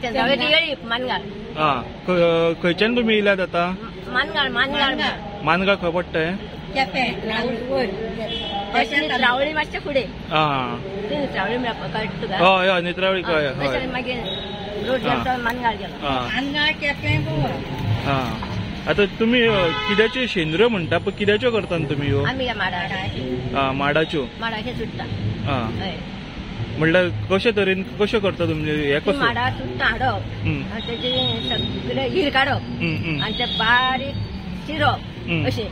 चंद्रावली मानगाळ. हा, खंयच्यान तुमी येयल्यात आतां? मानगाळ. मानगाळ मानगाळ खंय पडटा? नेत्रावळी मातशें फुडें. हा, नेत्रावळी कळटा तुका? हय हय, नेत्रावळी कळ्ळें. मागीर रोड मानगाळ गेलो. मानगाळ केपें गोवा. हा, आतां तुमी कित्याच्यो शेंद्रो म्हणटा, पण कित्याच्यो करता तुमी ह्यो? आमी माडा. माडाच्यो. माडाच्यो चुडटा. हा, म्हणल्यार कशे तरेन कशें करता तुमचे हे? कसो माडा चुडटा हाडप, तेजे सगळे हीर काडप आनी ते बारीक चिरप अशें,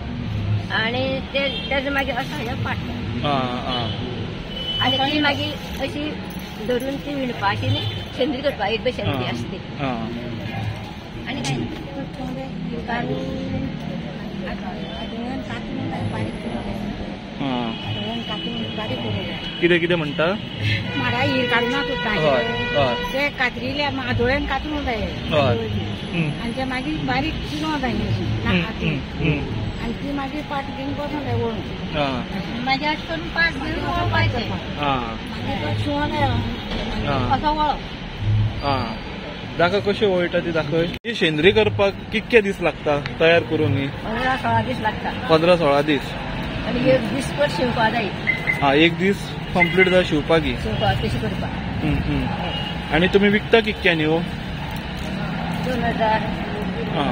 आनी ते तेजे मागीर असो हे पाडटा आनी ती मागीर अशी धरून ती विणपाची न्ही शेंद्री करपाक, एक शेंद्री आसता ती. आनी काय कितें कितें म्हणटा? माडा हीर काडून चुडटा ते कातरिल्या आदोळ्यान कातरूंक जाय आनी ते मागीर बारीक चिरूंक जाय आनी ती मागीर पाट घेवन बसूंक जाय वळून, मागीर अशें करून पाट घेवन वळपाचें, मागीर शिवंक जाय असो वळप. दाखय कश्यो वळटा ती दाखय. ही शेंद्री करपाक कितके दीस लागता तयार करून? ही 15-16 दीस लागता. 15-16 दीस. आनी एक दीस पर शिवपा जाय. हा, एक दीस कंप्लीट जाय शिवपाक. शिवपाक तशी करपाक. आनी तुमी विकता कितक्यांनी हो? 2000. हा,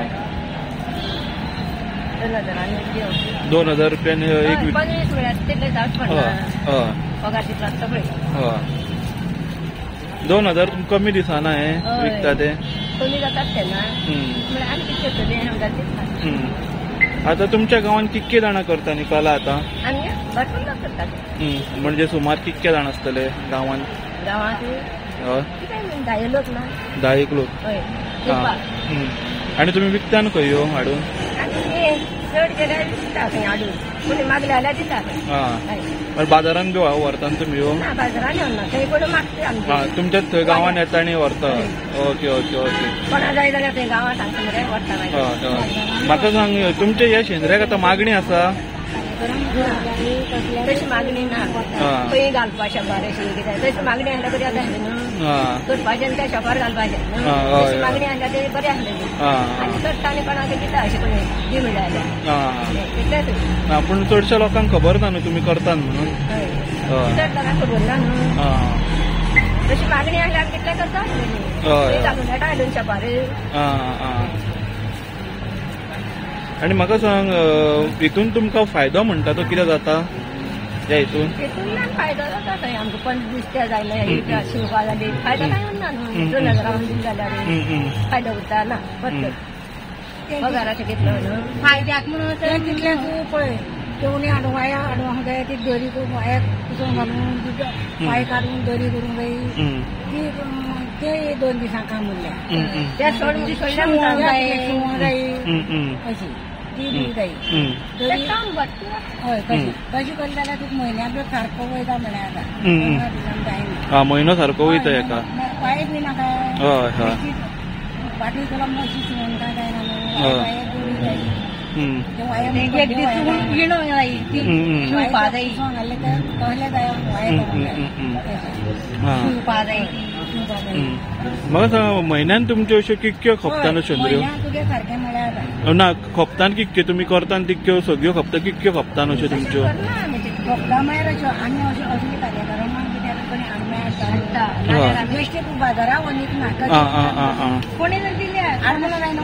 2000. 2000 रुपयांनी एक. 25 म्हळ्यार तितले जावच पडटा पगार तितलो सगळे. 2000 कमी दिसना हे विकता ते? कमी जातात तेन्ना म्हळ्यार आमी कितें करतले आमकां. आतां तुमच्या गांवांत कितके जाणां करता न्ही कला आतां? आमी भरपूर लोक करतात. म्हणजे सुमार कितके जाण आसतले गांवांत? गांवांत 10 लोक ना? 10 लोक. हय. आनी तुमी विकता न्हू खंय ह्यो हाडून? चड केल्यार विकता खंय हाडून, कोणी मागले जाल्यार दिता. हा, बाजारान बी व्हरता तुमी ह्यो? ना, बाजारान व्हरना, थंय कोण मागता आमचे. तुमच्या थंय गांवांत येता आनी व्हरता. Okay okay okay. कोणा जाय जाल्यार थंय गांवांत सांगता मरे व्हरता मागीर. म्हाका सांग, तुमच्या ह्या शेंद्र्याक आतां मागणी आसा? तशी मागणी ना, खंय घालपा शॉपार अशी कितें तशी मागणी आसल्यार बरी जाताली न्हू, करपाचें आनी त्या शॉपार घालपाचें तशी मागणी आसल्यार ते बरें आसलेली. आनी करता आनी कोणाक दिता अशें कोणी दी म्हणल्यार तितलेंच. पूण चडश्या लोकांक खबर ना न्हू तुमी करतात म्हणून? चड लोकांक खबर ना न्हू, तशी मागणी आसल्यार आमी तितलें करता आसलेली, घालून मेळटा हाडून शॉपार. आनी म्हाका सांग, हितून तुमकां फायदो म्हणटा तो कितें जाता ह्या हितून? हितून फायदो जाता थंय आमकां 25 दीस ते जायले शिवपा जाली फायदो कांय उरना न्हू, 2000 दिले जाल्यार फायदो उरता ना परत पगाराचें कितलो न्हू फायद्याक म्हणून तितलें पळय तेवणी हाडूंक वाया हाडूंक जाय, ती दरी करून वायाक कुसून घालून वाय काडून दरी करूंक जाय, ती ते 2 दिसां काम उरल्या त्या सोडून शिवंक जाय अशी ती बी जाय. हय, तशी करली जाल्यार तुका म्हयन्याक सारको वयता म्हळ्यार आतां जायना. म्हयनो सारको वयता हेका वाय बी नाका, वाटी तुला अशी शिवण काय जायना न्हू, वाय दोरी जाय, एक दीस विणूंक जाय, ती शिवपा जाय, तसलें जाय वाय करूंक जाय, शिवपा जाय. म्हाका सांग, म्हयन्यान तुमच्यो अश्यो कितक्यो खपता शेंद्र्यो? तुगे सारकें म्हळ्यार ना खपतान कितक्यो तुमी करता तितक्यो सगळ्यो खपता, कितक्यो खपतान अश्यो तुमच्यो? खपता म्हळ्यार अश्यो आमी अश्यो असली कार्यक्रमाक कित्याक कोणी हाडून बेश्टे तूं बाजाराक वचीत ना, कोणी जर दिल्या हाडून जायना.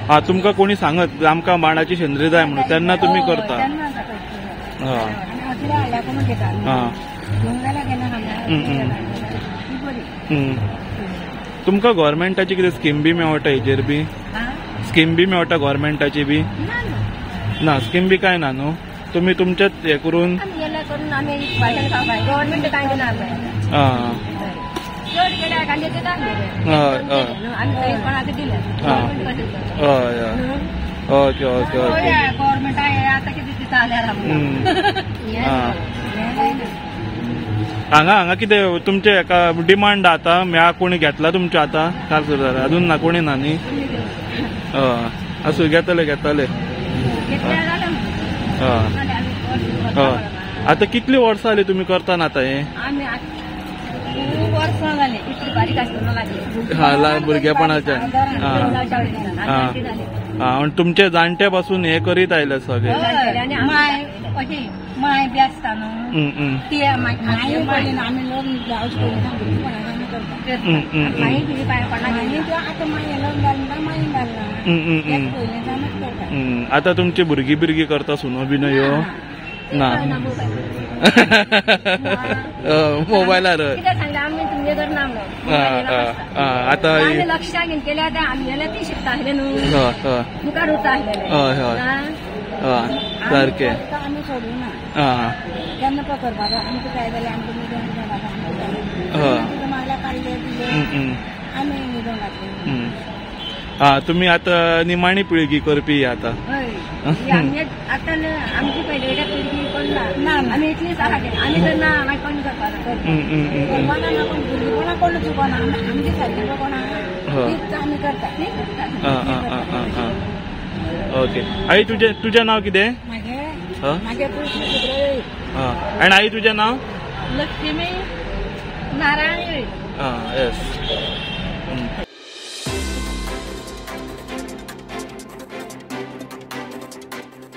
हा, तुमकां कोणी सांगत आमकां माडाची शेंद्री जाय म्हणून तेन्ना तुमी करता? असले हाडल्या कोण घेता घेवंक जाल्यार केन्ना तुमकां गव्हर्मेंटाची कितें स्कीम बी मेळटा हेजेर बी? स्कीम बी मेळटा गव्हर्मेंटाची बी? ना, स्कीम बी काय ना न्हू, तुमी तुमच्याच हे करून. हय हय, ओके ओके ओके. हांगा हांगा कितें तुमचे हेका डिमांड आतां मेळा कोणी घेतला तुमचे आतां काल सुरू जाला अजून ना कोणी ना न्ही? हय, आसूं, घेतले घेतले. हय हय, आतां कितली वर्सां जाली तुमी करता आतां हें? जालें इतली बारीक आसतना लागली. हा, भुरगेपणाच्यान. हा, तुमचे जाणटे पासून हे करीत आयले सगळे. माय अशी माय बी आसता न्हू ती आमी लग्न ब्लावज करता. आता तुमची भुरगीं बिरगी करता सुनो बिनो ह्यो ना मोबायलार आता लक्षात घेतल्या आमगेले ती शिकता आसले न्हू मुखार उरता आसले. हय हय सारकें आमी सोडूं ना केन्ना करपाक आमकां जाय जाल्यार आमकां मागल्या काडले दिले आमी न्हिदोंक घातले. हा, तुमी आतां निमाणी पिळगी करपी आतां. हय, आतां आमची पयलीं पिळगी कोण ना, आमी इतलीच आसा. आमी तर ना मागीर कोण करपाक करपाना कोण भुरगेपणां कोण चुकना आमची सारकी कोण आहा तीच आमी करता. ओके. आई तुजें नांव कितें? म्हाजें तुळशी सुब्रय. आनी आई तुजें नांव? लक्ष्मी नारायण. येस.